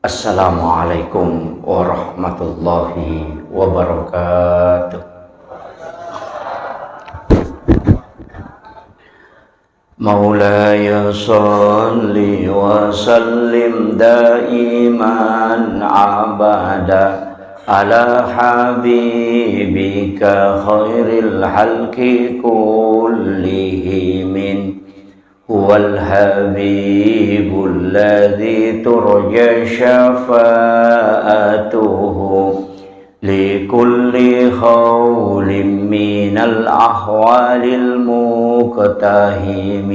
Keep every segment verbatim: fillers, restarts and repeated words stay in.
Assalamualaikum warahmatullahi wabarakatuh. مولاي صل وسلم دائما أبدا على حبيبك خير الخلق كلهم. هو الحبيب الذي ترجى شفاعته لكل هول من الأهوال المقتحم.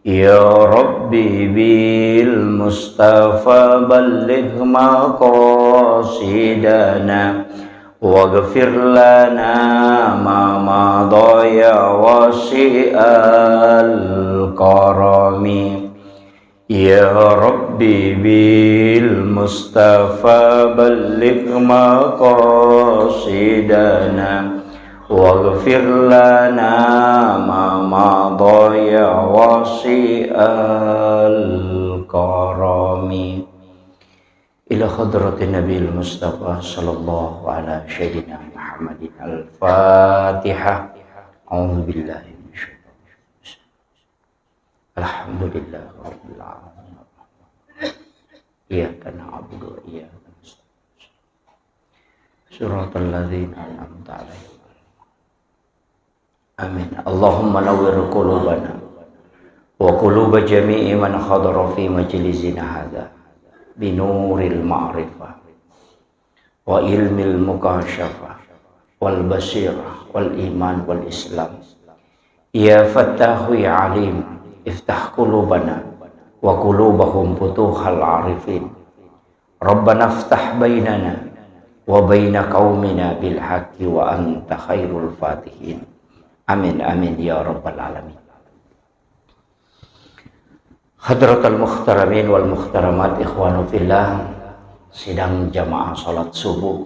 يا رب بالمصطفى بلغ مقاصدنا واغفر لنا ما مضى يا واسع الكرم. يا رب بالمصطفى بلغ مقاصدنا واغفر لنا ما مضى يا واسع الكرم. إلى حضرة النبي المصطفى صلى الله على سيدنا محمد الفاتحة. أعوذ بالله من الشيطان الرجيم. الحمد لله رب العالمين. إياك نعبد وإياك نستعين. صراط الذين أنعمت عليهم. آمين. اللهم نور قلوبنا وقلوب جميع من حضر في مجلسنا هذا بنور المعرفة وعلم المكاشفة والبصيرة والإيمان والإسلام. يا فتاح يا عليم، افتح قلوبنا وقلوبهم فتوح العارفين. ربنا افتح بيننا وبين قومنا بالحق وأنت خير الفاتحين. آمين، آمين يا رب العالمين. Hadratal muhtaramin wal muhtaramat, ikhwanu fillah, sidang jamaah salat subuh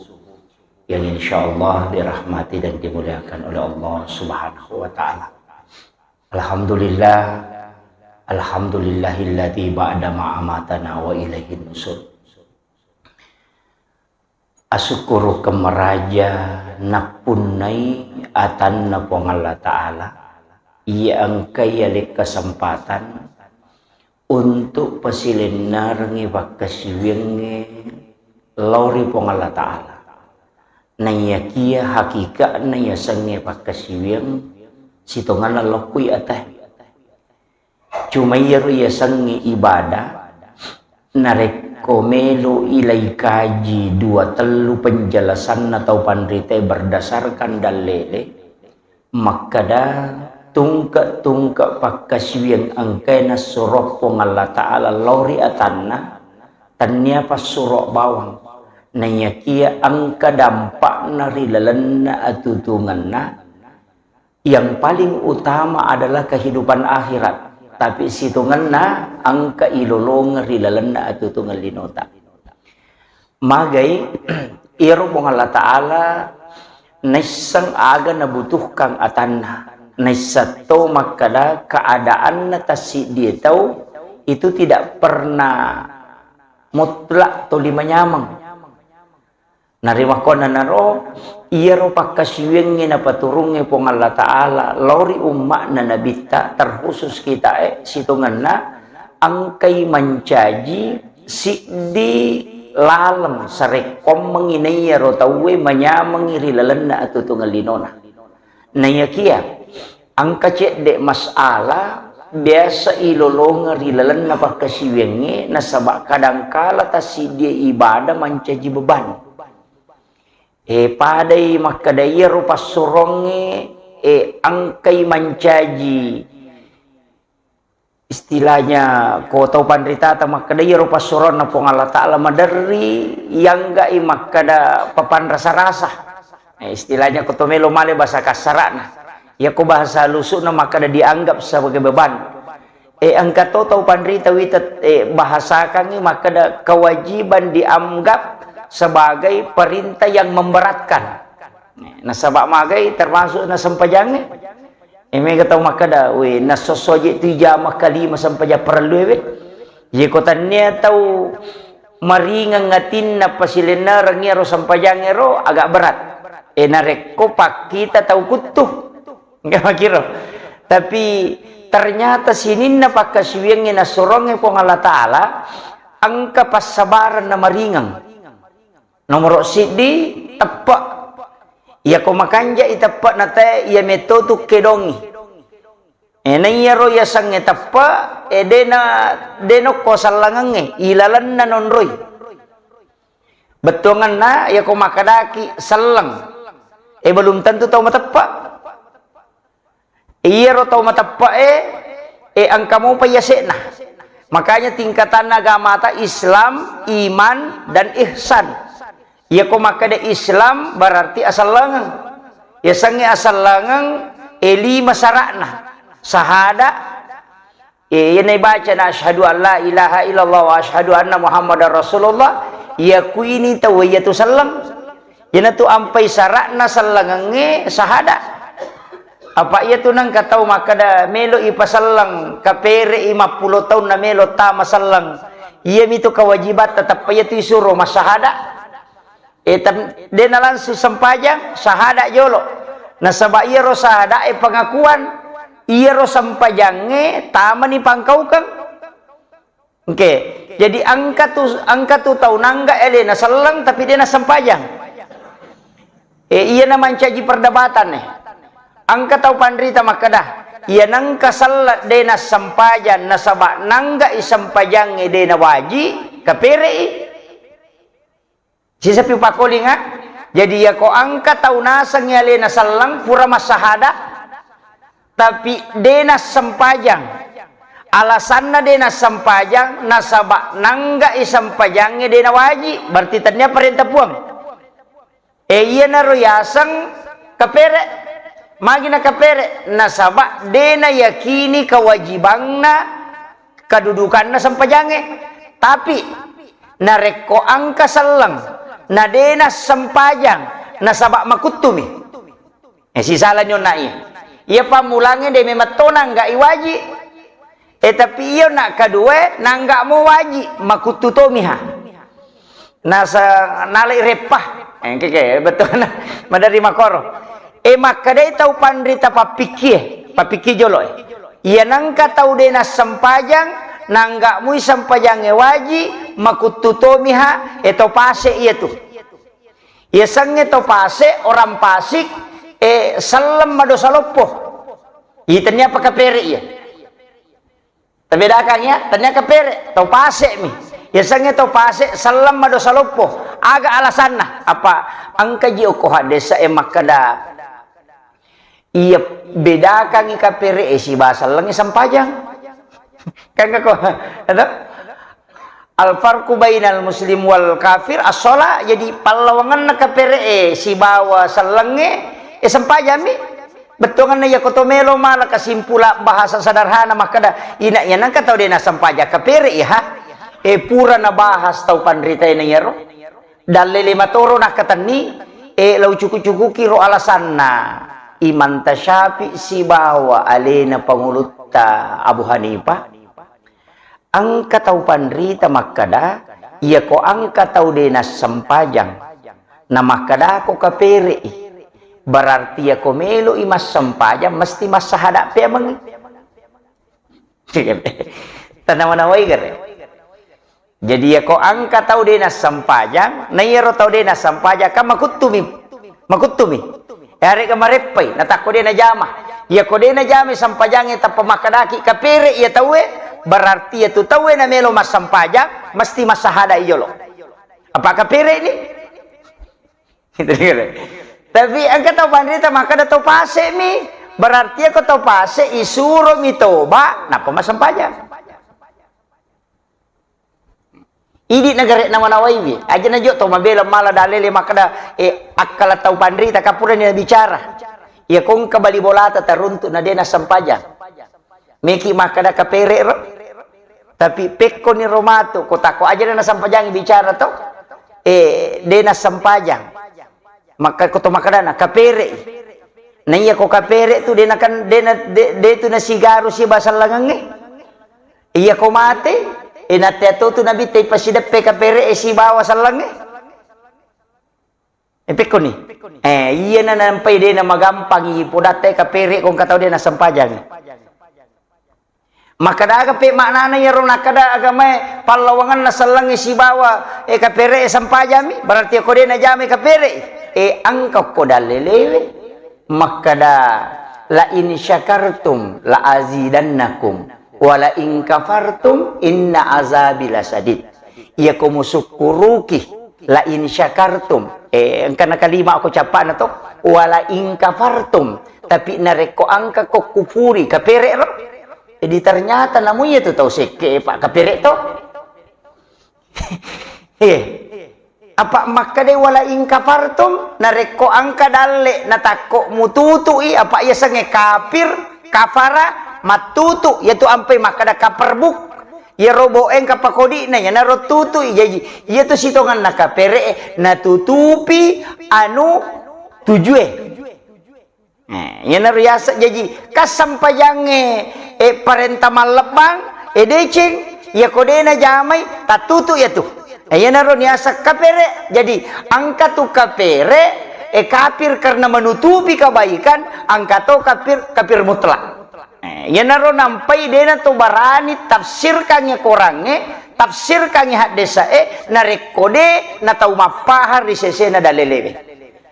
yang insyaallah dirahmati dan dimuliakan oleh Allah Subhanahu wa Ta'ala. Alhamdulillah, alhamdulillahilladzi ba'da ma amatana wa ilaihin nusur. Asukkurukeng maraja nappunnai atanna Puang Allah Ta'ala, iya engkai ale kesempatan untuk pasilennerengngi pakkasiwiangnge lao ri Puang Allah Ta'ala. Naiyakia hakika'na yasengnge pakkasiwiang sitongenna lokkui atae. Cuma iyaro yasengnge ibadah, narekko melo ilai kaji dua tellu penjelasanna tau panritae berdasarkan dallele, makkeda tungke-tungke pakkasiwiang engkae nassuro Puang Allah Ta'ala lao ri atanna, tennia passuro bawang, naiyakia engka dampakna ri lalenna atutungenna, yang paling utama adalah kehidupan akhirat, tapi sitongenna engka ilolongeng ri lalenna atutungang linota. Magai, iyaro Puang Allah Ta'ala naisseng aga nabutuhkan atanna, naisseng to makkeda keadaanna tassiddie tau itu tidak pernah mutlak toli manyameng. Narimakkuannanaro, iyaro pakkasiwiangnge napaturungnge Puang Allah Ta'ala lao ri umma'na Nabitta, terkhusus kitae, sitongenna engkai mancaji siddi laleng sarekkoammengngi naiyaro tauwe manyamengngi ri lalenna atutungeng linona. Naiyakia engka cedde masalah biasa ilolongeng ri lalenna pakkasiwiangnge, nasaba kadangkala tassiddie ibadah mancaji beban. E, padai makkeda iyaro passurongnge, e, engkai mancaji istilahnya ko tau panritata makkeda iyaro passuroanna Puang Allah Ta'ala maderri, yangga'i makkeda papanrasa-rasa. Eh, istilahnya ko to melo male bahasa kasara'na. Iyako bahasa halusuna makkeda dianggap sebagai beban. Eh, engka to tau panrita wita, eh, bahasakangngi makkeda kewajiban dianggap sebagai perintah yang memberatkan. Nasaba magai termasuk na sempajangnge. Eh, mega tau makkeda, "We, nasosso je tu ijama kalima sempajang parellu we." Ye ko tannia tau maringeng atinna pasilennereng iyaro sempajang ero agak berat. E, narekko pakkita tau kuttu. Engka makiro. Tapi ternyata sininna pakkasiwiangnge nassurongnge Puang Allah Ta'ala, engka passabareng na maringeng. Nomoro siddi, teppe'. Iyako makanja'i teppe' na tae, iya metto tu kedongi. E, na iyaro yasengnge teppe', e, dena, denokko sellengengnge, ilalenna nonroi. Bettuangenna, iyako makkedaki selleng, e, belum tentu tau mateppe'. Iyaro tau mateppe'e, e, engka mopa yase'na. Makanya tingkatanna agamata Islam, iman, dan ihsan. Iyako makkeda Islam berarti asellengeng. Yasengnge asellengeng, e, lima sara'na. Sahada, e, iyana ibacana asyhadu an la ilaha illallah wa asyhadu anna Muhammadar Rasulullah, yakuini tau iyatu selleng. Iyanatu ampai sara'na sellengengnge sahada. Apa iyatu nengka tau makkeda melo ipaselleng, kapere'i mappulo taunna melo tama selleng. Iyamitu kewajibatta, teppa iyatu isuro massahada. E, tem-, dena langsung sempajang, sahada jolo. Nasaba iyaro sahada e pengakuan, iyaro sempajangnge tamani pangkaukeng. Oke, jadi engka tu, engka tu tau nangga alena selleng tapi dena sempajang. E, iyana mancaji perdebatan e. Engka tau panrita makkeda, iya nengka selleng dena sempajang nasaba nangga i sempajangnge dena waji, kapere'i. Sisapi pakolinga, jadi iyako engka tau nasengngi alena selleng pura massahada, tapi dena sempajang. Alasanna dena sempajang, nasaba nangga i sempajangnge dena waji, berarti tennia parenta Puang. E, iyanaro yaseng kapere. Magi na kapere? Nasaba dena yakini kewajibanna kedudukanna sempajangnge. Tapi narekko engka selleng, na dena sempajang, nasaba makuttumi. E, sisalani onna iya. Iya pammulangnge de memetto nangga i waji. E, tapi iyo na kedua nangga mo waji, makuttu tomiha. Nasa-, nalai reppa. E, engke ke, betul. Madari makoro. E, makkedai tau panrita pappikkie, pappikkie jolo e. Iya nengka tau de nassempajang, nangga mui sempajangnge waji, makuttu tomiha, e, to pase iya tu. Yasengnge to pase, orang pasik, e, selleng madosa loppo. Iya tennia apa kapere iya. Tabedakang ya, tennia kapere, to pase mi. Yasengnge to pase, selleng madosa loppo. Aga alasanna? Apa engka ji okko haddesa e makkeda, iya bedakangngi kapere e sibawa sellengnge sempajang. Kan ko, ada? Al farqu bainal muslim wal kafir as-shalah. Jadi pallawangenna kapere e sibawa sellengnge e sempajang mi. Bettuangenna iyako to melo mala kesimpulan bahasa sederhana makkeda, ina iya nengka tau de nassempajang kapere iya ha. E, pura nabahas tau panrita e na iyaro. Dalle lima toro nakkatenni, e, lau cuku-cukuki ro alasanna Imam Tasyafi sibawa alena pangulutta Abu Hanifah. Engka tau panrita makkeda, iyako engka tau de nassempajang, na makkedako kapere'i, berarti iyako melo'i massempajang mesti massahada peamengngi. Tanawa-nawai gare. Jadi, iyako engka tau de nassempajang, na iyaro tau de nassempajang, kan makuttumi, makuttumi. Yarega mareppai, natakko de najama. Iyako de najama sempajangnge tappa makkedaki kapere iya tauwe, berarti iyatu tauwe namelo massempajang, mesti massahada i jolo. Apa kapere ni? Gitu, gitu. Tapi engka tau panrita makkeda tau pase mi, berarti iyako tau pase isuro mi toba, nappa massempajang. Idi nagare nawa-nawaiwi, aja najo to mabela mala dalele makkeda, e, akkala tau panrita kapurani nabicara. Iyako engka bali bolata taruntu na de nassempajang. Meki makkeda kapere ro. Tapi pekkoni ro matu, ko tako aja na nassempajang bicara to. E, de nassempajang. Makka ko to makkedana kapere. Na iyako kapere tu de nakan, de na, de, de tu nasigaru sibawa sellengengnge. Iyako mate, E, natea totu Nabitta ipasideppe kapere e sibawa sellengnge. E, pekkoni. E, iyana nampai de namagampang i podatta e kapere ko engka tau de nasempajangi. Makkadaga pe maknana iyaro nakkada agamae pallawangenna sellengnge sibawa, e, kapere e sempajammi, berarti ko de najamai kapere e, engka ko dallelewe. Makkada, "La in syakartum la azidannakum, wa la in kafartum inna azabi lasadid." Iyako musukkuruki, la in syakartum, eh, engkana kalima ko cappana to, wa la in kafartum, tapi narekko engka ko kufuri, kapere ro. Jadi ternyata namu iya tu tau sekke, Pak, kapere to. Eh, apa makkeda wala in kafartum, narekko engka dalle natakko mututui, apa yasengnge kafir, kafara, mattutu, yaitu ampai makkeda kaperbuk. Iyaro boeng kapakodi'na, iyanaro tutui. Jaji, iyatu sitongenna kapere, natutupi anu tujue. Eh, iyanaro yaseng jaji, kassempajangnge, eh, parenta mallebbang, eh, deceng, iyako de najamai, tattutu iyatu. Eh, iyanaro niaseng kapere. Jadi, engka tu kapere, eh, kafir karena menutupi kebaikan, engka to kafir, kafir mutlak. Eh, iyanaro nampai de nato barani tafsirkangnge korangnge, tafsirkangnge haddesae, narekko de natau mappahang ri sesena dalelewe.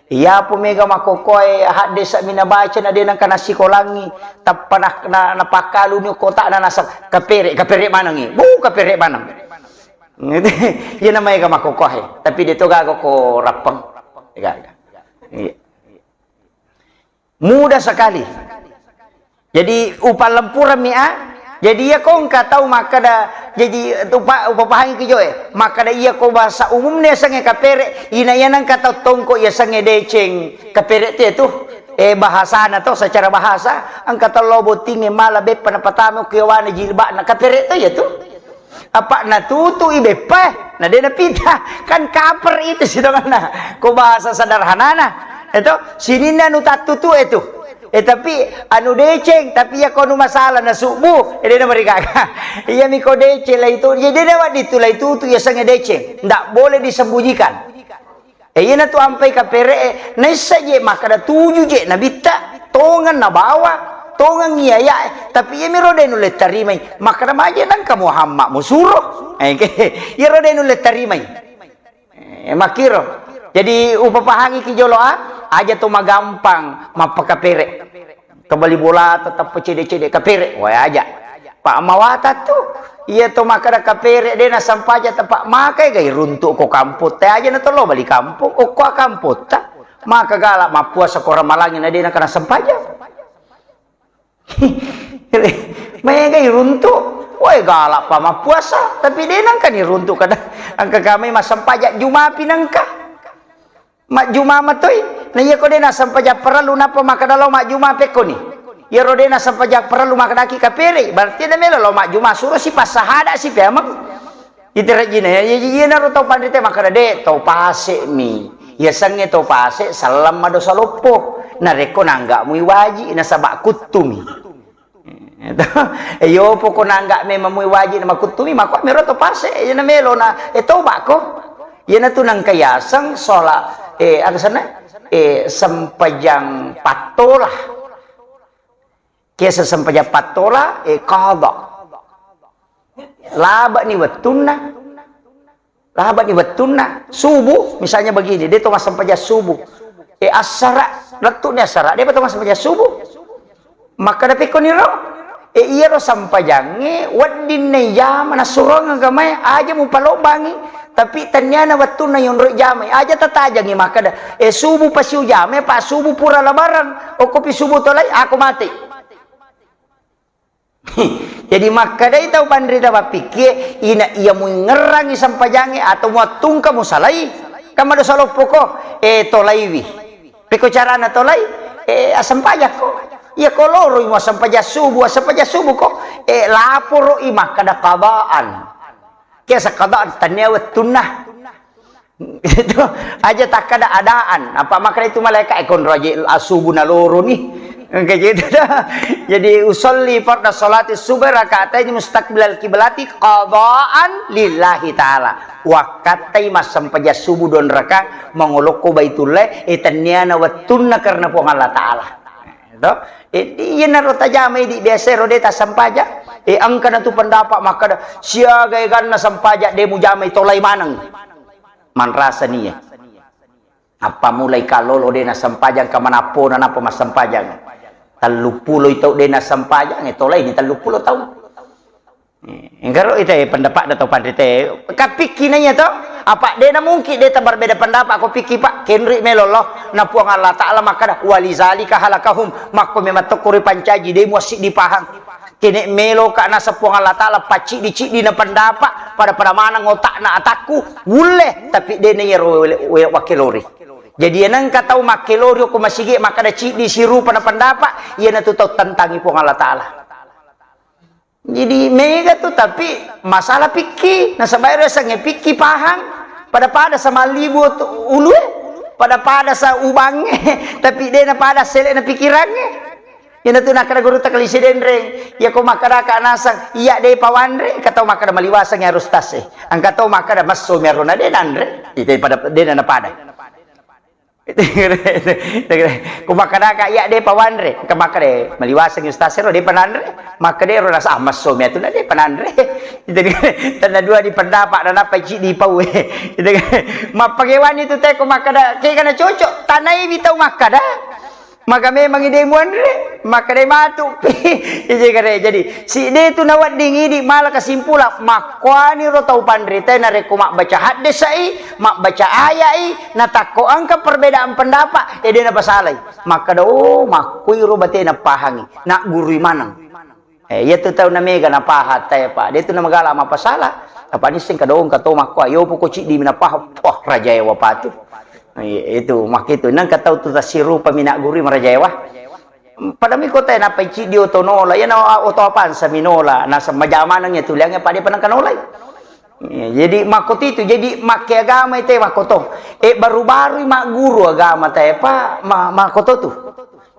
Iyapo mega makkokkoe haddesa'mi nabaca na de nengka nassikolangngi, tappa na, na, napakkaluni kotakna naseng, "Kapere, kapere manengngi." Bu, kapere maneng. Iyana maega makkokkoe, tapi de to gaga ko rappeng. Gaga. Iya. Mudah sekali. Jadi, upallempurammi a. Jadi, iya ko engka tau makkeda, jadi, upa-, upapahangi ki joe. Makkeda iya ko bahasa umumna yasengnge kapere, ina iya nengka tau tongko yasengnge deceng. Kapere te tu, eh, bahasana to, secara bahasa, engka tau lao bottingnge mala beppa napatama ku yawana jilba'na, kapere to iya tu. Apa natutu'i beppa, na de napita. Kan kaper itu sitongenna. Ko bahasa sederhanana. Itu, sininna anu tattutu itu. Eh, tapi anu deceng, tapi iya ko anu masalah na subuh, eh, de namarigaga. Iya mi ko deceng lai tu, jadi de nawaddi tu lai tutu, iya sengnge deceng. Ndak boleh disembunyikan. Eh, iyanatu ampai kapere e, naissa je makkeda tuju je nabitta, tongeng nabawa, tongeng iyaya e, tapi iyamiro de nulle tarimai. Makkeda maje nengka Muhammad musuro. Eh, ke, iyaro de nulle tarimai. Eh, makkiro. Jadi, upapahangi ki jolo a, aja to magampang mappakapere. Kebali bola tetap cede-cede kapere, wae aja. Pak mawata tu, iya to makkeda kapere de nasempaja tepak makai gai runtuk ko kampung te aja na tolo bali kampung, okko kampung ta. Maka gala mappuasa ko ramalangi na de nakana sempaja. Mega iruntuk, wae gala pa mappuasa, tapi de nangka ni runtuk kada angka kami masempaja Juma pi nangka. Majjuma matoi. Na iya ko de nasempaja parellu nappa makkeda lao majjuma pekkoni. Iyaro de nasempaja parellu makkedaki kapere, berarti de melo lao majjuma, suro si passahada si peameng. Iterejjina ya, iya, iyanaro tau panrita makkeda de tau pase mi. Yasengnge tau pase selleng madosa loppo. Narekko nangga mui waji nasaba kuttumi. Eh, yopo ko nangga memang mui wajib na makuttumi, mako mero to pase, iyana melo na, eh, toba ko. Iyana tu nangka yaseng sholat, eh, aga sana? Eh, sempajang pattola. Kiasa sempajang pattola, eh, qada. Laba ni wettunna. Laba ni wettunna subuh, misalnya begini, de to massempajang subuh. Eh, assara, lettu ni assara, de pa to massempajang subuh. Makkeda pekko niro, eh, iyaro sempajangnge wedding na ijama nassurong agamae, aja mupalobbangi, tapi tenniana wettunna yonroi jamai, aja tatajangi makkeda, eh, subuh pasi ujamai, pa subuh pura labarang, okkopi subuh tolai, ako mate. Jadi makkedai tau panrita mappikkie, ina iya muingngerangi sempajangnge atau muattungka musalai, kan madosa loppoko, eh, tolaiwi. Pekko carana tolai, eh, assempajakko. Iya ko loroi muassempajang subuh, assempajang subuh ko, eh, laporoi makkeda qadaan. Kiasa qadaan tennia wettunna. Itu aja takkada adaan. Apa makkeda itu malaikat, eh, konro aja asubu naloro ni. Engka gitu dah. Jadi, usolli farda sholati subhi rakaatain mustaqbilal kiblati qadaan lillahi ta'ala. Wakkattai massempajang subuh dua rakaat mangolokko Baitullah, eh, tenniana wettunna karena Puang Allah Ta'ala. To? Eh, iyanaro tajamai di biasa ro de tassempajang. Eh, engka natu pendapat makkada, siaga eganna sempajang de mujamai tolai maneng. Manrasa nia. Appammulai kallolo de nassempajang, ka manappona nappa massempajang. Telluppuloi tau de nassempajang, eh, tolaini telluppulo tau. Eh, engkaro ita, eh, pendapatna tau panrita, eh, kapikki naiya to? Apa de namungkin de tabarbeda pendapat ko pikki, Pak? Kenri melo lo, na Puang Allah Ta'ala makkada, "Walizalika halakahum." Makko memang tokko ripancaji, de muassiddi pahang. Kene meloka naseng Puang Allah Ta'ala pacciddi-ciddi na pendapat, pada-pada maneng otakna atakku, wulle, tapi de na iyaro we-, we-, wakkelori. Jadi, enengka tau makkelori ko masigi makkada ciddi sirupa na pendapat, iyanatu tau tentangi Puang Allah Ta'ala. Jadi, mega tu, tapi masalah pikki, nasaba ero yasengnge pikki pahang, pada-pada samallibu tu ulue, pada-pada sa ubangnge, tapi de na pada sele na pikirangnge. Iyanatu nakkeda gurutta Kalisi Denreng, iya ko makkedaka naseng, iya de pawanre, engka tau makkeda maliwaseng ya harus tas, eh. Engka tau makkeda messo mi arona de nanre, ite pada de na pada. Ko makkedaka iya de pawanre, engka makkeda maliwaseng ustaz ero de pananre, makkeda ero nasa ah, messo mi atu na de pananre. Tenna dua di pendapat na nappa ciddi pau. Mappagewani tu te ko makkeda kega na cocok, tanai wi tau makkeda. Maka memang ide muanre, maka de matu pi. Ije kare. Jadi, si de tu nawedding idi mala kesimpulan, makkuani ro tau panrita narekko mabbaca haddesai, mabbaca ayai, natakko engka perbedaan pendapat, eh, de napasalai. Makkeda, oh, makkui ro batena pahangi, naggurui maneng. Eh, iya tu tau na mega na pahang tae, Pak. De tu na magala mapasala. Apa nisseng kadong kato makko, ayo poko ciddi mi na pahang. Wah, rajaewa patu. Iya, itu, makkitu. Nang katau tu tasirupa mi na guru marajaewa. Pada mi kota na pai ciddi oto nola, iya na oto apansa mi nola, na semaja maneng ya tuliangnge pade panang kanolai. Iya, jadi makkotitu, jadi makke agama ite makkoto. Eh, baru-baru magguru agama tae, Pak, ma-, makkoto tu.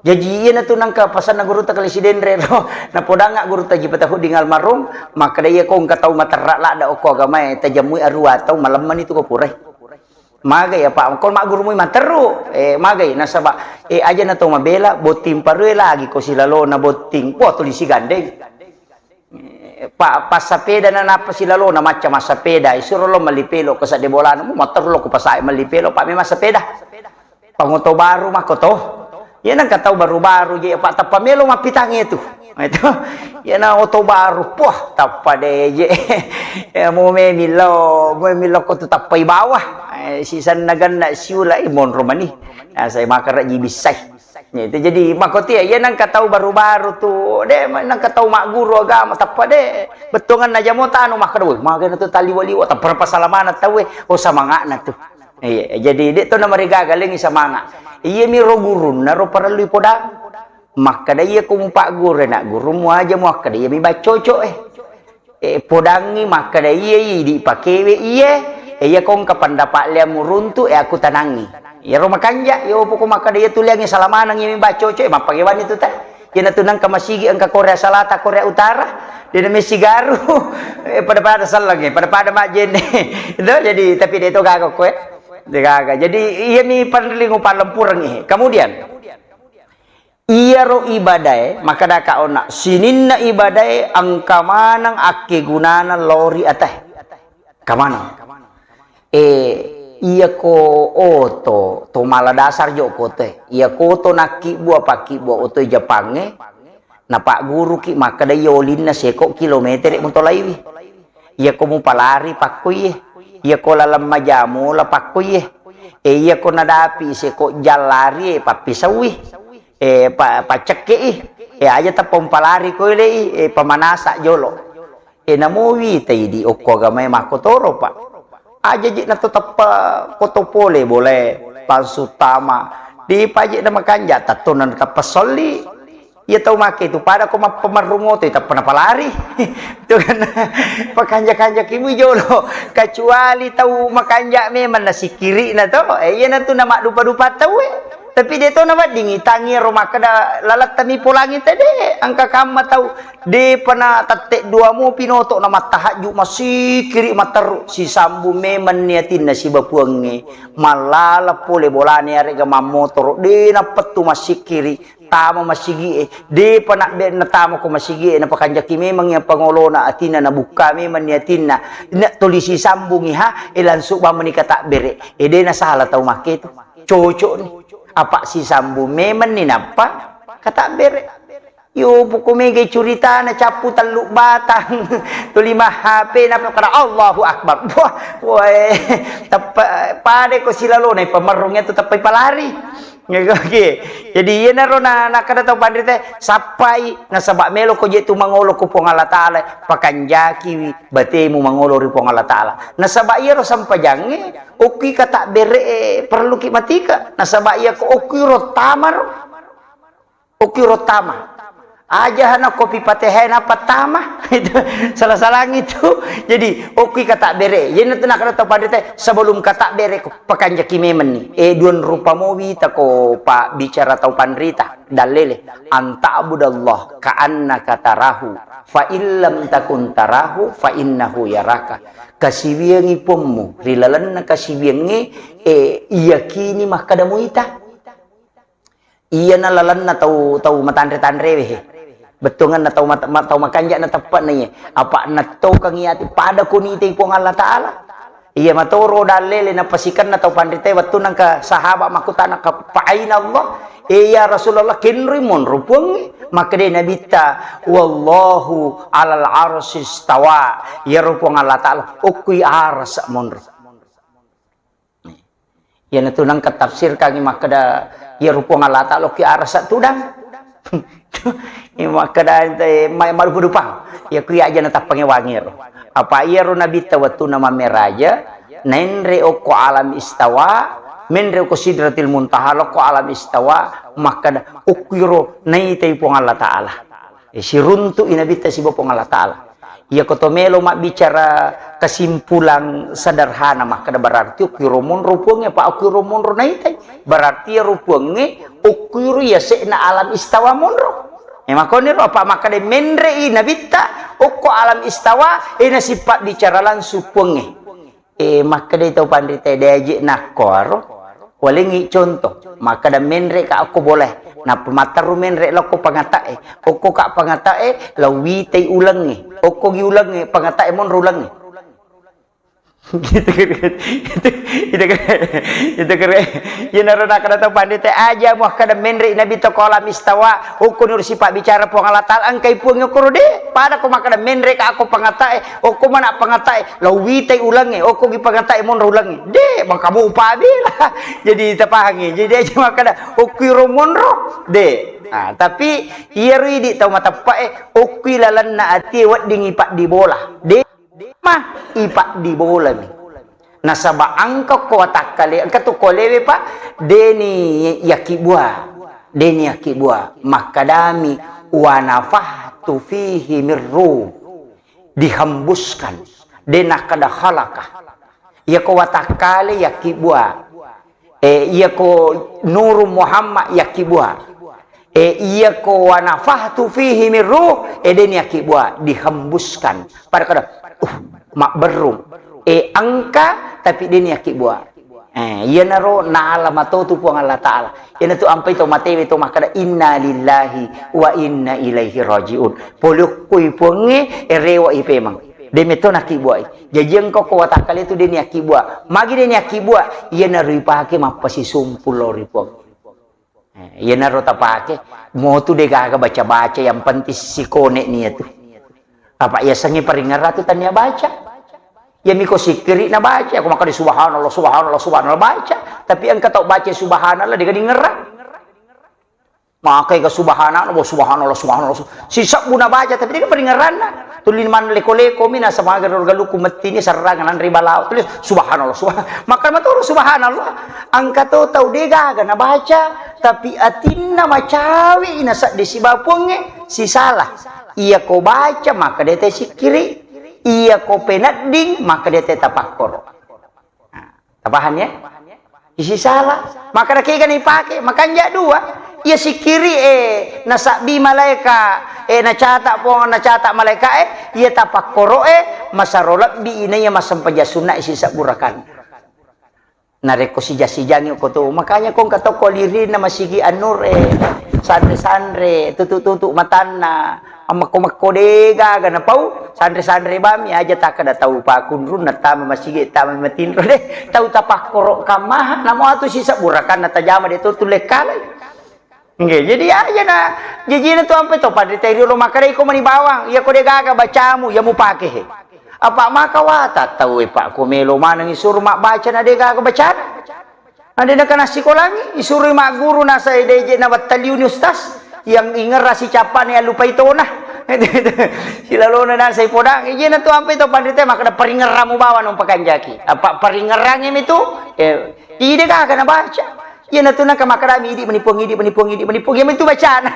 Jaji, iyanatu nengka pasanna gurutta Kalisi Denre ro. Napodangnga gurutta Haji Fatahuddin almarhum, makkeda, iya ko engka tau materra ladda okko agamae, tajammui arua tau, malemmani tu ko purai. Magai apa? Ko maggurumui matteru, eh, magai nasaba, eh, aja na tau mabela, botting parue lagi ko silalona botting. Wah, tuli sigandeng. Eh, pa-, passapeda na nappa silalona macca massapeda, isuro lo melli pelo ke sadde bolana, mu matteru lo ku pasae melli pelo, pa memang sapeda. Pangoto baru makko to. Iya nengka tau baru-baru je, Pak, tappa melo mappitangnge tu. Itu. Iya na oto baru, poh, tappa de je. Ya, mu memillo, mu memillo ko tu tappai bawah. Eh, sisanna ganna siula, eh, monro mani. Nah, saya makan raji bisai. Ya, itu jadi makko tia, iya nengka tau baru-baru tu, de, nengka tau magguru agama, tappa de. Bettuangan na jamo tanu makkeda, woi, magana tu taliwa-liwa, tappa pasalamana tau, eh. Oh, samangana tu. Iya, jadi de to namarigaga lengi samanga. Iya mi ro gurunna ro parellu podang. Makkeda iya ko mupagguru na gurumu aja muakkeda iya mi baccoco eh. Eh, podangi makkeda iya idi pakewe iye. Eh, iya ko engka pendapat lea muruntu eh aku tanangi. Iya ro makanja, iya opo ko makkeda iya tuliangi salamanang iya mi baccoco eh mappagewani tu ta. Iyanatu nengka masigi engka Korea Selatan, Korea Utara, de na messigaru, eh, pada-pada selleng, eh, pada-pada majjenne. Itu jadi, tapi de to gaga ko, eh. De gaga. Jadi, iya mi panrelling upalempureng, eh. Kemudian, iyaro ibadae, makkeda ka ona, sininna ibadae engka maneng akkegunana lao ri atae. Kamaneng. Eh, iya ko oto, to mala dasar jo ko te. Iya ko oto nakkibbua, pakkibbua oto Jepangnge, napagguruki makkeda iya olinna seko kilometere mutolaiwi. Iya ko mupalari pakkuiye. Iya ko laleng majamu la pakkuiye. Eh, iya ko nadapi seko jallari, eh, pappisaui. Eh, pa-, pacekkei. Eh, aja tappa umpalari ko elei, eh, pamanasa jolo. E, namo witai di okko agamae makkotoro, Pak. Aja je nato tappa koto pole bolae, langsung tama. Di paje na makanja, tattona na tappa solli. Iya tau make itu pada ko mappamarru moto, tappa napalari. Itu kan pakanja-kanja ki mui jolo. Kecuali tau makanja memang nasikiri na to. E, iya natu na maddupa-dupa tau e. Tapi de to naweddingi tangi ro makkeda lalettami polangi tede, engka kamma tau depa na tette dua mo pinoto na mattahajju masikiri matteru, sisambung memang ni atinna siba puangnge, mallala pole bolane arega mammotoro, de nappettu masikiri, tama masigie, depa na be natama ko masigie, napakanjaki memang yang pangolona atinna, nabukka memang ni atinna, na tuli sisambungi ha, e langsung bamani kata bere, e de nasala tau make tu. Cocok ni. Apa sisambung memang ni nappa kata bere. Yo, poko mega curitana cappu tellu batang. Tuli ma H P napa kada Allahu Akbar. Wah, woi, teppa pada ko silalona pamerrung itu teppa palari. Oke. Jadi iyanaro na nakada tau panrita sappai nasaba melo ko je tu mangolo ko Puang Allah Taala pakanjaki batemu mangolo ri Puang Allah Taala. Nasaba iyaro sampajangnge Okki kata bere e perlu ki matika. Nasaba iya ko okki ro tamaro. Okki ro tama. Aja hana kopi patehe na patama. Itu salah-salah itu. Jadi okki kata bere. Jadi itu nak kata panrita sebelum kata bere ko pakanjaki memang ni. E duan rupa mowi tako pa bicara tau panrita. Dalele. Anta'budallah ka'annaka tarahu. Fa illam takun tarahu fa innahu yaraka. Kasiwiangi pommu ri lalenna kasiwiangnge, e, iyakini makkada muita. Iyana lalenna tau, tau matanre-tanrewe he. Bettuanganna tau mat-, ma-, tau makanja na teppe'na iye. Apa nattokangi ati pada kunitai Puang Allah Taala. Iya matoro dallele napasikenna tau panritae wettunna engka sahaba makkutana ka fa aina Allah. E ya Rasulullah kenroi monro Puangnge. Makkeda Nabitta wallahu alal arsy istawa. Iyaro Puang Allah Taala okkui arasa monro. Iyanatu nengka tafsirkangngi makkeda, iyaro Puang Allah Taala okki arasa tudang. Iya makkeda ente, ma-, madupa-dupang. Iya ku iya aja natappangngi wangiro. Apa iyaro Nabitta wettunna mammeraja, naenre okko alam istawa, menre okko Sidratil Muntaha, lokko alam istawa, makkeda okkiro naitai Puang Allah Taala. E, siruntu'i Nabitta siba Puang Allah Taala. Iya ko to melo mabbicara kesimpulan sederhana, makkeda berarti okkiro monro Puangnge, apa okkiro monro naitai. Berarti iyaro Puangnge okkiro yase'na alam istawa monro. E, makoniro apa makkeda menre'i Nabitta okko alam istawa, e, nasipabbicara langsung Puangnge. E, makkedai tau panritae, de aje nakkoaro, walengngi contoh, makkeda menre ka okko bolae, nappa matteru menre lokko pangatae, okko ka pangatae, lao witai ulengnge, okko gi ulengnge, pangatae monro ulengnge. Gitu, gitu, gitu, gitu, kere, gitu, kere. Iyanaro nakkeda tau panritae, aja muakkeda menre Nabitta ko alam istawa, okko niro sipabbicara Puang Allah Taala, engkai Puang okkoro de, pada ko makkeda menre ka okko pangatae, okko mana pangatae, lao witai ulengnge, okko gi pangatae monro ulengnge. De, maka mupa bela. Jadi tapahangi. Jadi aja makkeda, okkiro monro. De. Nah, tapi iyaro idi tau mateppe'e, okkui lalenna atie weddingi paddi bola. De, ma, ipaddi bolami. Nasaba engka ko watakkale, engka tu kolewe, Pak, deni yakkibua. Deni yakkibua. Makkadami, wa nafahtu fihi min ruh. Dihembuskan. De nakkeda khalaqa. Iyako watakkale yakkibua. E, iyako Nuru Muhammad yakkibua. E, iyako wa nafahtu fihi min ruh, e, deni yakkibua, dihembuskan. Pada kada, uh, mabberrung. E, engka, tapi deni yakkibua. Eh, iyanaro naala matotu Puang Allah Taala. Iyanatu ampai to matewe to makkeda, "Inna lillahi wa inna ilaihi rajiun." Pole okkoi Puangnge, e, rewa i pemang. De metto nakkibuai. Jaji engka ko watakkale tu deni akkibua. Magi deni akkibua? Iyanaro ipake mappasisumpul lao ri Puang. Eh, iyanaro tapake, motu de gaga baca-baca, yang penting sikone ni iyatu. Apa yasengnge paringerrang tu tania baca. Iyami ko sikkiri na baca, ko makkeda subhanallah, subhanallah, subhanallah baca. Tapi engka tau baca subhanallah de gaga dingerrang. Makai ga subhanallah, subhanallah, subhanallah. Sisebbu na baca, tapi de gaga paringerranna. Tuli maneng leko-leko mi nasaba aga ro galukku mettini serrang nanre balao. Tulis subhanallah, subhanallah. Maka maturu subhanallah. Engka to tau de gaga nabaca, tapi atinna macawe i naseddi siba Puangnge, sisala. Iya ko baca, maka de te sikkiri. Iya ko penedding, maka de te tapakkoro. Nah, tapahang ya? Isi sala. Makkeda kega naipake, makanja dua. Iya sikkiri e nasabbi malaika e, nacata Puang, nacata malaika e, iya tapakkoro e masaro lebbi inaiya massempajang sunna isi sabbu rakanna. Narekko sija-sijangi ko to, makanya ko engka to ko lirinna masigi An-Nur e, sanre-sanre, tutu-tutu matanna, ammekko-mekko de gaga napau, sanre-sanre bami aja takkeda tau pakunrung nattama masigi, tama matinro de, tau tapakkoro kammaha, namo atu sisebbu rakanna tajama de to tulle kalai. Nggih, jadi aja na jajina tu ampe to panrita riolo makkeda iko mani bawang, iya ko de gaga bacamu, iya mupake he. Apa maka wata tau e, Pak, ko melo maneng isuru mabbaca na de gaga bacana. Na de nakana sikolangi, isurui magguru nasai de je na wattaliuni ustaz. Yang ingerra sicappane allupai tona. Silalona nasai podang, ijena tu ampe to panrita makkeda paringerramu bawang nung pakanjaki. Apa paringerrangi mi tu? Eh, ide gaga nabaca. Iyanatu nengka makkedami, "Idi mani Puang, idi mani Puang, idi mani Puang." Iya matu bacana.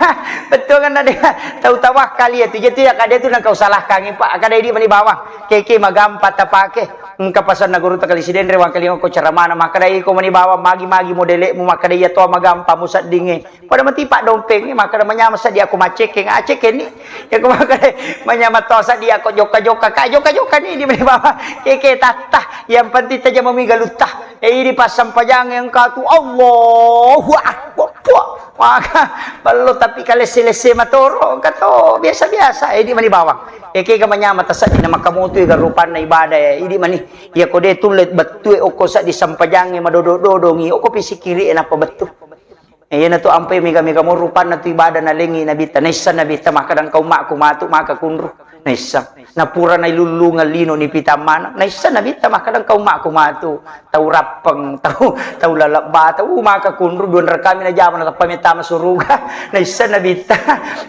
Bettuanna de tau tawakkal iyatu. Jadi iya kada tu nengka usalahkangi, Pak. Kada idi mani bawang. Keke magampang tapake. Engka pasanna guru takali sidenre wangkalinga ko ceramana makkeda iko mani bawang magi-magi modelekmu makkeda iya to magampang museddingnge. Pada mati paddompeng makkeda manyameng seddi ako maccekkeng, accekkeng ni. Iya ko makkeda manyameng to seddi ako jokka-jokka, ka jokka-jokka ni idi mani bawang. Keke tatta. Yang penting tajamami galutta. Eh, idi passampajang engka tu, Allahu Akbar. Puh, maka ballo tapi kalesse-lesse matoro, engka to biasa-biasa, eh, idi mani bawang. Eh, kega manyameng taseddina makkamotu ega rupanna ibadah, eh, idi mani. Iya ko de tulle bettue okko seddi sampajangnge madodo-dodongi, okko pisikiri e nappa bettu. Eh, iyanatu ampai mega-mega mo rupanna tu ibadah nalengi Nabitta. Naisseng Nabitta makkeda engka ummakku matu maka kunru. Naisseng. Napura nailullungeng lino nipitang maneng. Naisseng Nabitta makkeda engka ummakku matu. Tau rappeng, tau, tau lalebba, tau maka kunru dua rekami najama natappa mettama suruga. Naisseng Nabitta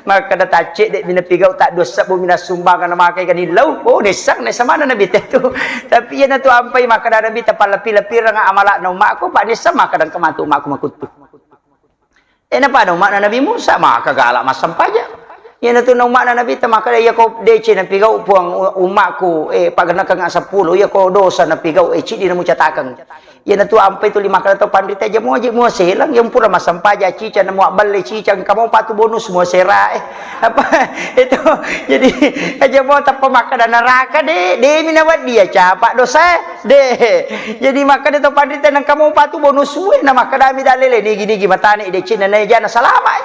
makkeda taccedde mi napigau, tak dua sebbu mi nassumbangeng namakai ganillau. Oh, naisseng, naisseng maneng Nabitta tu. Tapi iyanatu ampai makkeda Nabitta pallepi-lepireng amalakna ummakku, Pak, naisseng makkeda engka matu ummakku makuttu. Eh, napada umma'na Nabi Musa, maka gala massempajang. Iyanatu na umma'na Nabitta makkeda, "Iyako deceng napigau Puang u-, umma'ku, eh, paggennekengnga seppulo, iyako dosa napigau, eh, ciddi namucatakeng." Iyanatu ampai tuli makkeda to panrita, "Aja muaji muaselang, yang pura massempajang cicang, namuabballe cicang, engka mopa tu bonus muasera, eh." Apa itu? Jadi, aja mo tappa makkeda neraka, de, de mi nawedding iya capa dosa, eh. De. Jadi makkeda to panrita nengka mopa tu bonus e, na makkedami dalele nigi-nigi matane decenna na ejana salama e.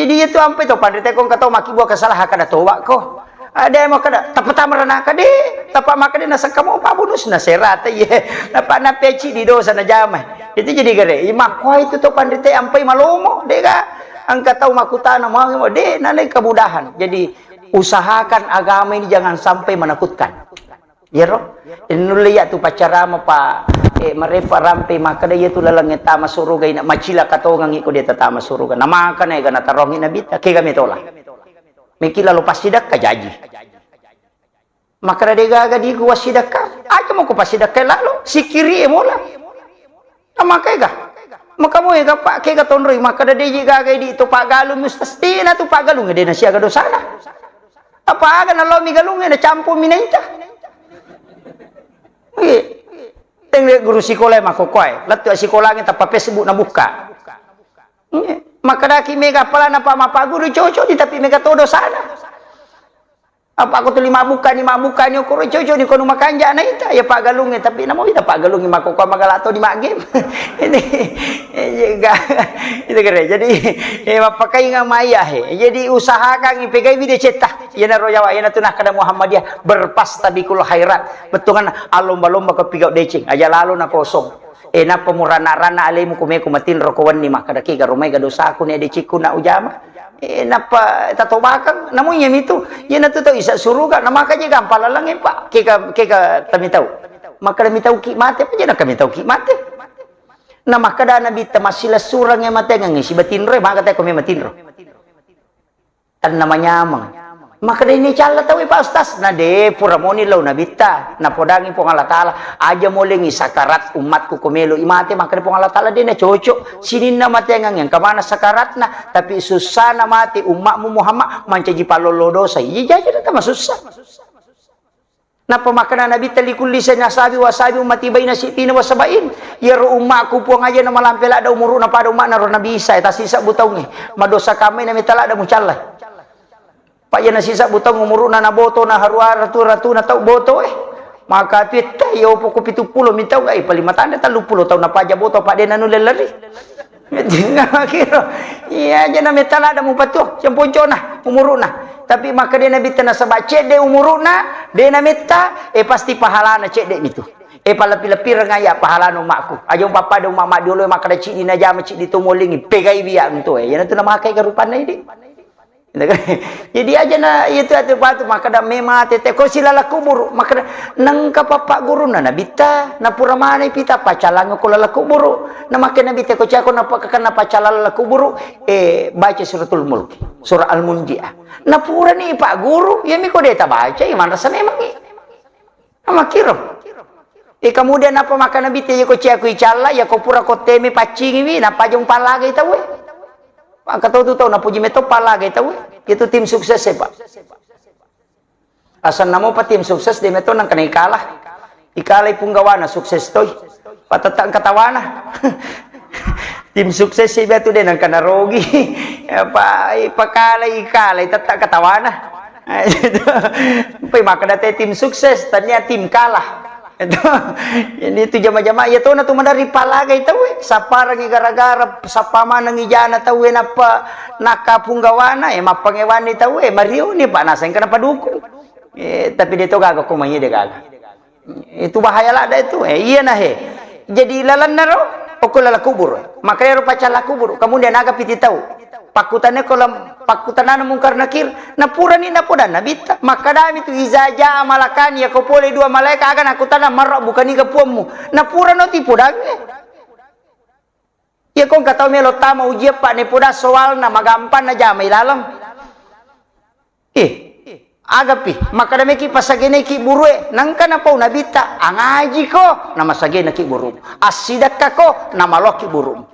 Jadi iya tu ampe to panrita ko engka to makkibua kesalahan kada toba ko. Ada yang makkeda tappa tama ranaka de, tappa makkeda nasengka mopa bonus na serata ye. Napa nape cidi dosa na jama. Itu jadi gere. Makko itu to panrita ampai malomo, de ga engka tau makkutana mau de nalai kemudahan. Jadi usahakan agama ini jangan sampai menakutkan. Iyaro, nulle iya tu paccarama pa, eh, marepa rampe makkeda iya tu lalengnge tama suruga ina macilaka tongengngi ko de tatama suruga. Namakana ega natarongi Nabitta, kega metola. Meki lalo passidakka jaji. Makkeda de gaga diku wassidakka. Aja moko passidakka lalo, sikiri e mola. Namaka ega. Maka mo ega pa kega tonroi makkeda de ji gaga di to paggalung mustas. De na tu paggalung de na siaga dosana. Apa aga nalomi galungnge nacampumi naita. Iya. Teng guru sikola makkokkoe, lettu sikolangnge tappa Facebook nabukka. Iya. Makkedaki mega apalana pa mappaguru cocok ni tapi mega todo sana. Apa aku tuli mabukka ni mabukka ni okoro cocok ni kono makanja naita ya paggalungnge tapi namo ita paggalungnge makkokkoe magala to di maggame. Ini, iya, ga-, itu kere. Jadi, eh, mappakainga maiya he. Jadi usahakan pegai video cetta. Iyanaro yawa, iyanatu nakkeda Muhammadiyah, berpastabikul khairat. Bettuanna, allomba-lomba ko pigau deceng, aja lalo na kosong. Eh, nappa muranna-ranna alemu kumeko matinro ko wenni makkeda, "Kega romai ga dosaku ne decekku na ujama?" Eh, nappa tatobakang, namu iya mitu. Iyanatu tau isa suruga, na maka je gampang laleng, Pak. Kega, kega tamitau. Makkeda mitau ki mate, apa je na kamitau ki mate? Na makkeda Nabitta, "Massilessureng e matengeng sibatinro e, maka teko me matinro." Tenna manyameng. Makkedani calla tauwe, Pak Ustaz, na de pura moni lao Nabitta, napodangi Puang Allah Taala, aja molengi sakarat ummatku ko melo i mate, makkeda Puang Allah Taala de na cocok, sininna matengeng engka mana sakaratna, tapi sussana mate ummatmu Muhammad mancaji pallollo dosa, iya jaji na tama sussa. Nappa makkeda Nabitta, "Likulli sanasabi wasabi ummati baina sittina wa sab'in." Iyaro ummaku, Puang, aja na malampe ladda umuru'na pada umma'na ro Nabi Isa, tasisebbu taungnge. Madosa kamma na metta ladda mucallai. Pak, iya nasisebbu taung umuru'na naboto, na harua ratu-, ratuna tau boto, eh. Maka tuetta, iya opo ko pitu pulo mi taung, eh, paling matanda tellu pulo taung napaja boto, Pak, de nanulle lari. Kiro. Iya aja na metta ladda mupatuo, siamponcona umuru'na. Tapi makkeda Nabitta nasaba cedde umuru'na, de na metta, eh, pasti pahalana cedde mitu. Eh, palebbi-lebbireng aya pahalana ummaku. Aja umpappada umma maddiolo makkeda ciddi najama, ciddi to molingi, pegai biya untu, eh. Iyanatu namakai garupanna idi. Jadi aja na itu atu patu makkeda memang tete ko silala kuburu, makkeda nengka papa guruna Nabitta, napura manai pita pacalang ko lala kuburu. Na makkeda Nabitta ko cako napa kakana pacalang lala kuburu, eh, baca suratul Mulk, surah Al-Munjiah. Napurani Pak Guru, iya mi ko deta baca, iman rasa memang i. Amakkiro. E, kemudian apa makkeda Nabitta, iya ko ciaku icalla, iya ko pura ko teme paccingiwi, nappa aja umpallagai tauwe. Engka tau tu tau napuji metto pallagai tauwe. Itu tim sukses e, Pak. Asanna mopa tim sukses de metto nangkana ikalah. Ikalai punggawana sukses toi. Patetta engka tawana. Tim sukses e biatu de nangkana rogi. Apa ipakalai, ikalai tetta engka tawana. Pai makkeda te tim sukses, tania tim kalah. Jadi itu jama-jama, iya tona tu maderri palagai tauwe, sapparengi gara-gara, sappa manengi jana tauwe nappa nakapunggawana, eh, mappangewanni tauwe, marioni, Pak, naseng kenapa dukung. Eh, tapi de to gaga ko mai de gaga. Itu bahaya ladda itu. Eh, iya nah, he. Jadi lalenna ro, okko lala kubur. Maka ero pacalla kubur. Kemudian aga piti tau. Pakkutane ko lam-, pakkutanana Mungkar Nakir. Napurani napoda Nabitta. Makkadami tu, "Iza jaa malakani," yako pole dua malaika aga nakkutana, "Marra bukaniga puammu?" Napurano tipodangnge. Iya ko engka tau melo tama ujian, Pak, nepoda soalna magampang najama ilaleng. Eh, agapi, makkeda meki pasageneki burue, nangka napau Nabitta, angajiko, namasagenaki buru. Assidakkako, namaloki buru.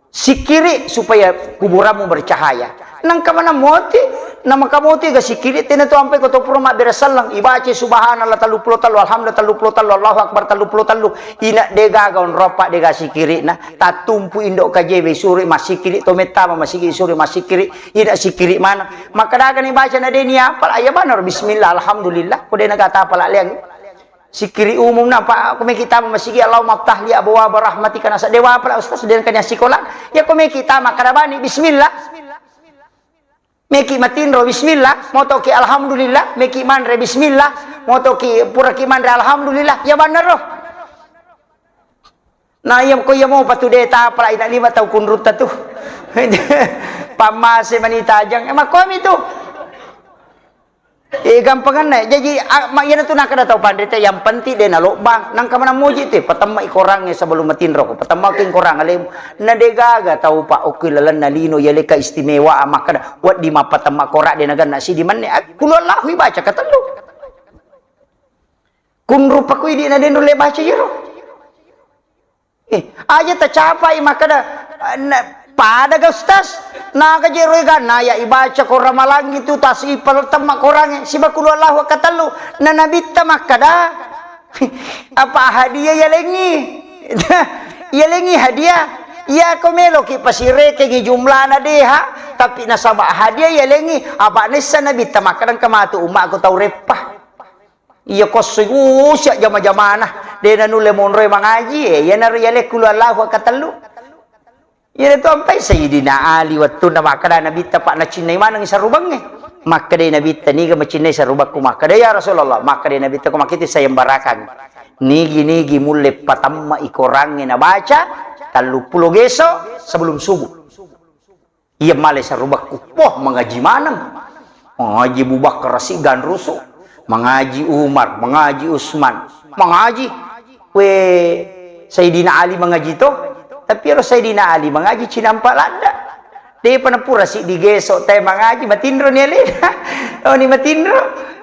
Sikkiri supaya kuburanmu bercahaya. Nangka mana moti, namaka moti ga sikkiri, tena tu ampai ko to pura mabbere selleng, ibaca subhanallah tellu pulo tellu, alhamdulillah tellu pulo tellu, Allahu akbar tellu pulo tellu. Ina de gaga onropa de ga sikkirina, tattumpu indo kajewe suri massikkiri, to mettama massikkiri suri massikkiri, ina sikkiri mana. Makkadagani baca na de ni apal, aya banaro bismillah, alhamdulillah, ko de naga tapala leang. Sikkiri umum na, Pak, ko meki tama masigi, Allahumma aftah li abwaba rahmatika, nasa dewa pala ustaz, de kanya sikola. Ya ko meki tama kada bani bismillah. Meki matinro bismillah, motoki alhamdulillah, meki manre bismillah, motoki puraki manre alhamdulillah, ya banaro. Na iya ko iya mopa tu de tapala ina lima tau kunrutta tu. Pammase mani tajang. Eh, makkomi tu. Eh, gampanganna. Jaji, a, ma, iyana tu nakkeda tau panrita, yang penting de nalobbang. Nangka mana muji te, patemma i korangnge sebelum matinro ko. Patemma ki korang alemu. Na de gaga tau pa okki lalenna lino, iya leka istimewa, makkeda, waddi mappatemma korang de naganna sidi manne. Ah, kulu Allahu ibaca katellu. Kunrupa ku idi na de nulle baca iyaro. Eh, aja tacapai makkeda, eh, na, pada ga Ustaz? Naga jero ega naya ibaca ko ramalangi tu tasipal temma korangnge siba kulu Allahu katellu. Na Nabitta makkeda, apa hadiah yalengi? Yalengi hadiah. Iya ko meloki pasirekengi jumlana deha, tapi nasaba hadiah yalengi, apa nessa Nabitta makkeda engka matu ummaku tau reppa. Iya kossoi usia jama-jamana, de nanulle monroe mangaji, eh, iyanaro yalekku lu Allahu akatellu. Iyana tu ampai Sayyidina Ali wettunna makkeda Nabitta, Pak, nacinnai maneng sarubangnge. Makkeda Nabitta, niga macinnai sarubakku? Makkeda, ya Rasulullah, makkeda Nabitta, ko makkita sayembarakang. Nigi-nigi mulle patemma i korangnge nabaca tellu pulo geso sebelum subuh. Iya malai sarubakku. Wah, mangaji maneng. Mangaji Abu Bakar si Ganrusu. Mangaji Umar, mangaji Usman. Mangaji. We, Sayyidina Ali mangaji to. Tapi ero Sayyidina Ali mangaji cinampa ladda. Depa napura si digeso te mangaji, matinro ni alena. Oh, ni matinro.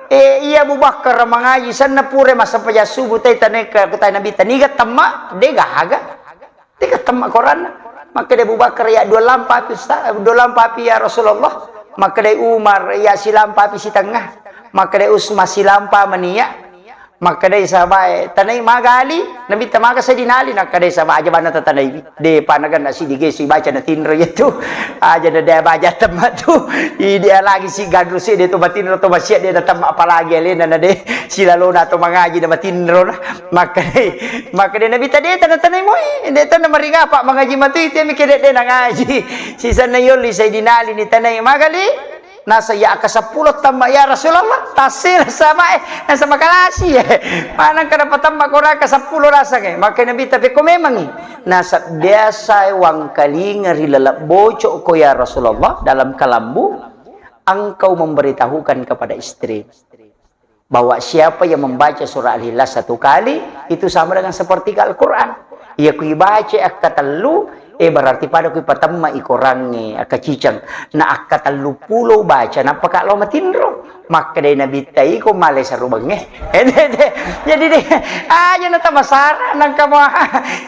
Eh, iya Abu Bakar mangaji, sanna pura massempajang subuh te taneka, kutai Nabi taniga temma, de gaga. Teka temma koranna. Makkeda Abu Bakar, ya dua lampa api, Ustaz, dua lampa api, ya Rasulullah. Makkeda Umar, ya silampa api sitengah. Makkeda Usman, silampa mania. Makkedai sahabae, "Tanai magali?" Nabitta, "Maga Sayyidina Ali?" Nakkedai sahabae, "Aja bana tatanaiwi. De pa nagenna siddi gesu ibaca natinro iyatu. Aja na de baja temma tu. Idi lagi si gadru si de to matinro to masia de natemma apalagi alena na de silalona to mangaji na matinro na." Makkedai, makkedai Nabitta, "De tanatanai moi. De tana mariga apa mangaji matu itu mi kede de nangaji." Sisanna yolli Sayyidina Ali ni tanai magali. Nasa, "Ya, akka seppulo tamma, ya Rasulullah." Tassela sahabae, nasa makalasi. Manang kada patamma ko raka seppulo rasangnge. Maka Nabi, "Tapi ko memangi?" Nasa, "Biasa wangkalinga ri laleng bocok ko, ya Rasulullah, dalam kalambu, engkau memberitahukan kepada istri bahwa siapa yang membaca surah Al-Ikhlas satu kali, itu sama dengan sepertiga Al-Quran. Iya ku ibaca akka tellu, eh, berarti pada ku ipatemma i korangnge, akka ciceng. Na akka tellu pulo baca, nappa ka lao matinro." Makkedai Nabitta, "Iko male sarubengnge." Jadi de, aja na tamasara, nangka mo,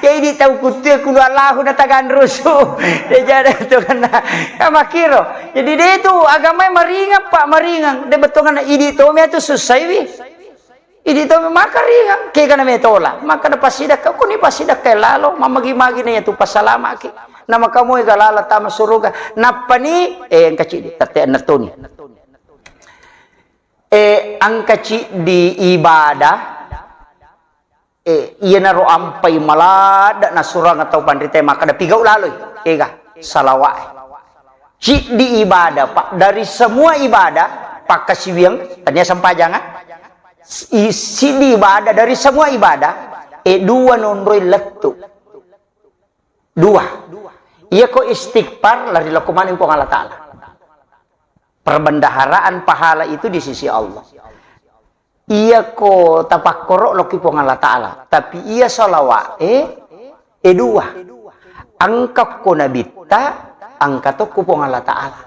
ya idi tau kuttu, kulu Allahu na taganrusu. Ya jada itu kena, ya makiro. Jadi de tu agamae maringang, Pak, maringang. De bettuanna idi tomi atu sussaiwi. Idi tomi maka ringang, kegana metola. Maka na pasidakka, kuni pasidakka lalo, mamagi-magi na yatu pasalamaki. Na maka moe galala tama suruga. Nappani, eh, engka cidi, tette na toni. Eh, engka cidi ibadah, eh, iyanaro ampai maladda nasurang atau panrita makkada pigau laloi, ega, salawat. Ciddi ibadah, Pak, dari semua ibadah, pakkasiwiang, tania sempajang, ah? I-, siddi ibadah dari semua ibadah, eh, dua nonroi lettu. Dua. Iyako istighfar, lari lokko maneng Puang Allah Ta'ala. Perbendaharaan pahala itu di sisi Allah. Iyako tapakkoro lokki Puang Allah Ta'ala. Tapi iya salawat, eh, eh, dua. Engka ko Nabitta, engka tokko Puang Allah Ta'ala.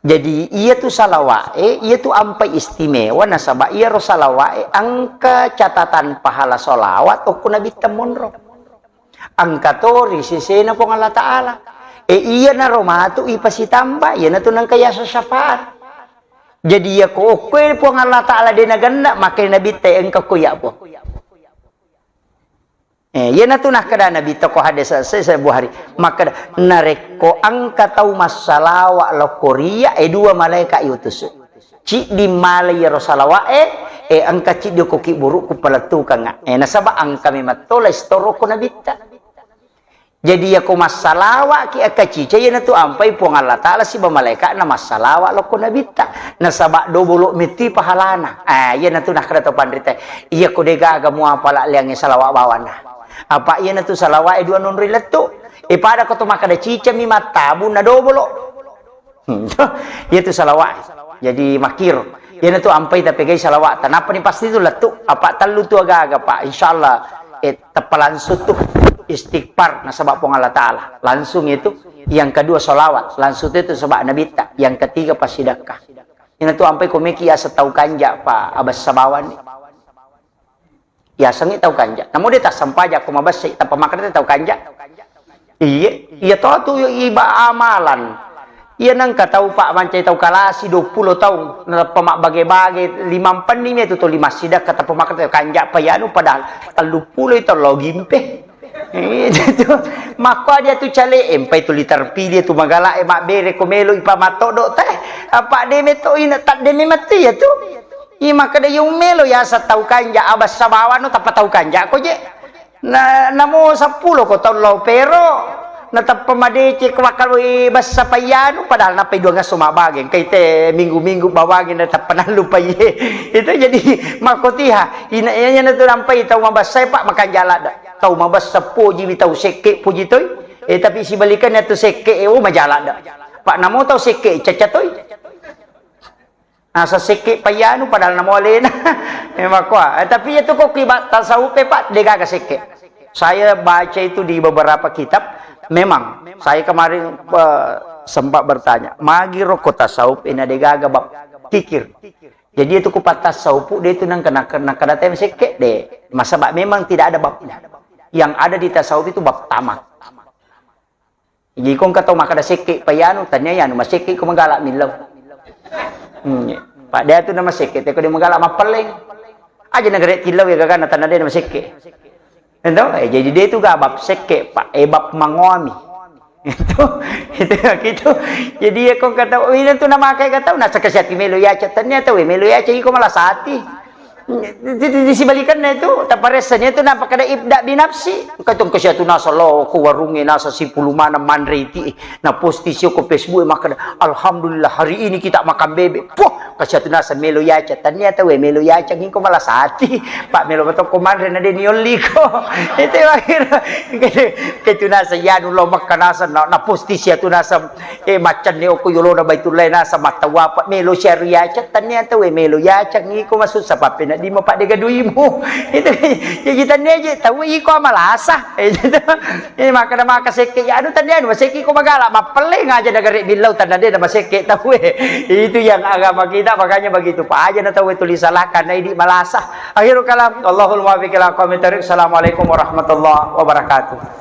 Jadi, iya tu salawat, eh, iya tu ampai istimewa, nasaba iyaro salawat, eh, engka catatan pahala salawat, okko Nabitta monro. Engka to ri sesena Puang Allah Ta'ala. E, iyanaro matu ipasitamba, iyanatu nengka yaseng syafaat. Jadi, iyako okkoe Puang Allah Ta'ala de nagenna, makkeda Nabitta, engka ko iya, Puang. E, iyanatu nakkeda Nabitta ko hadis sahih Bukhari. Makkeda, narekko engka tau massalawa lokko riya, e, dua malaika iutusu. Ciddi mala iyaro salawa'e, e, engka ciddi ko kibburu'ku palettukengnga. E, nasaba engka memang tola istoroko Nabitta. Jadi, iyako massalawa'ki engka cica, iyanatu ampai Puang Allah Ta'ala siba malaika'na massalawa lokko Nabitta. Nasaba dobolo metti pahalana. Ah, iyanatu nakkeda to panrita. Iyako degaga muapala liangnge salawa bawanna. Apa iyanatu salawa'e dua nonroi lettu. E, pada ko to makkeda cicami mattabung na dobolo. Hmm, iyatu salawat. Jadi makkiro. Iyanatu ampai tapegai salawat. Nappani pasti tu lettu. Apa tellu tu aga-aga, Pak. Insyaallah, eh, teppa langsung tu istighfar nasaba Puang Allah Ta'ala. Langsung itu. Yang kedua salawat. Langsung itu sebab Nabitta. Yang ketiga pasidakka. Iyanatu ampai komeki asa tau kanja, Pak. Abas sabawani. Yasengngi tau kanja. Namo de tassempajang ko mabessai, tappa makkeda tau kanja. Iye, iya to tu iba amalan. Iya nengka tau, Pak, mancai tau kalasi dua puluh taung, natappa mabbage-bage, limampenni mi tu to lima sidakka, tappa makkeda tau kanja pa iyanu, padahal tellu puluh itu lo gimpe. Itu makko dia tu cale, empai tu liter pili tu magala e mabbere ko melo ipa matoddo teh. Apa de meto ina tak de memetti ya tu. Iya makkeda, iya ummelo yaseng tau kanja, abassa bawano tappa tau kanja ko je. Na, namo seppulo ko tau lao pero, natappa madeceng ko makkaloi bassa paiyanu, padahal nappai dua ngesso mabbage, engkai te minggu-minggu bawangi natappa nallupai. Itu jadi makkotiha, ina, iyanatu nampai tau mabessa, Pak, makanja ladde. Tau mabessa pojiwi, tau sekke poji toi. Eh, tapi sibalikannya tu sekke, eh, oh, maja ladde. Pak, namo tau sekke, caca toi. Asa sekke paiyanu padahal namo alena. Eh, makkoa. Eh, tapi itu kok kiba tasawuf e, Pak, degaga sekke. Saya baca itu di beberapa kitab, memang saya kemarin, eh, sempat bertanya, magi roko tasawuf ina degaga bab kikir. Jadi itu ku patasawuf de itu nang kena, kena, kena tem sekke de. Masa, Pak, memang tidak ada babnya. Yang ada di tasawuf itu bab tamak. Jadi ko engka tau makkeda sekke paiyanu, tania iyanu masekke ko magala millau. Hmm, iya. Pak, de tu nama sekke, te ko de magala mappelleng. Aja nagare tillau ya gagana tanah dena masekke. Ento, eh, jadi dia itu gak bab sekke, Pak, eh, bab mangoami. Itu, itu, gitu. Jadi ya kok kata, oh, ini tuh nama kayak kata, nasa kesiati melo ya, tania tahu melo ya, iko malah sati. Di, di, di, disibalikannya itu, taparesanya itu nampak ada ibda binafsi. Kata kesiatu nasa lo, ko warungnya nasa sipulu mana manre iti. Na posti sio ko Facebook, maka, "Alhamdulillah, hari ini kita makan bebek." Puh, kasiatu nasa melo yaca. Tania tahu melo yaca, ngiko malah sati. Pak melo matoko manre na deni olliko. Itu akhir. Ketu nasa yanu lo makka nasa na, na posti siatu nasa, eh, macan ne oko yolona Baitullah nasa matawa, Pak melo siaru yaca. Tania tahu melo yaca, ngiko masussa pappena dimo Pak dega duimu. Itu jadi tania je tahu iko amalasa. Itu. Eh, makkeda maka sekke, ya, anu, tania, anu, masekke ko magala, mappelleng aja nagare billau, tanda de na masekke tau, eh. Itu yang agama kita, makanya begitu pa aja na tau itu disalahkan, na idi malasa. Akhirul kalam, Allahul muwaffiq ila aqwamit thariq. Assalamualaikum warahmatullahi wabarakatuh.